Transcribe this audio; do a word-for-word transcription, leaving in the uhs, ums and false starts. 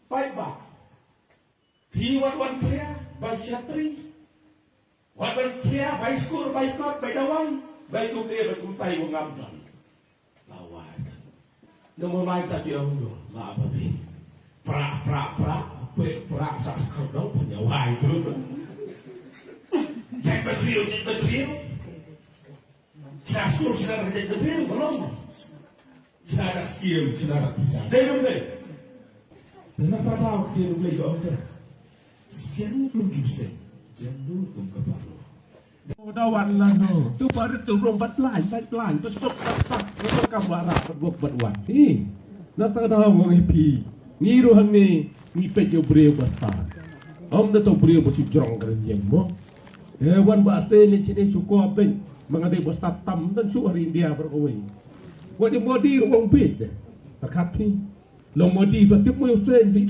Paidbah. Phi wat wan khia bai shatri. Wat wan khia bai skur, bai kot, bai dawai, bai kumne, bai kumtai, wa ngam don. La wai. Namo mai ta ti ong do, la ba bi. Pra, pra, pra, pe, pra, sa skor dong, punya wai tu. Jek bedriu, jek bedriu. Sha skur, sha bedriu, belum. Sha da skim, sha da pisa. Dei dong dei. Dei na ta tau, dei dong dei, dong dei. Sian dun kim sen, sian dun kum kapalo. Da wan lan no. Tu barit tu rong bat lai, bat lai, tu sok bat sak, tu kam bara bat bok bat wan. Hi. Na ta da ngong hi phi. Ngi ruh hangne, ngi peit ïa u briew ba stad. Ym da to briew ba shu jrong kren ïeng mo. Eh, wan ba se ne chine shu ko peit. Ma nga dei ba stad tam dan shu ha India baroh kawei. Wat ïa Modi ruh ong peit. Pakat phi. Long Modi ba tip mo ïa u sen phi.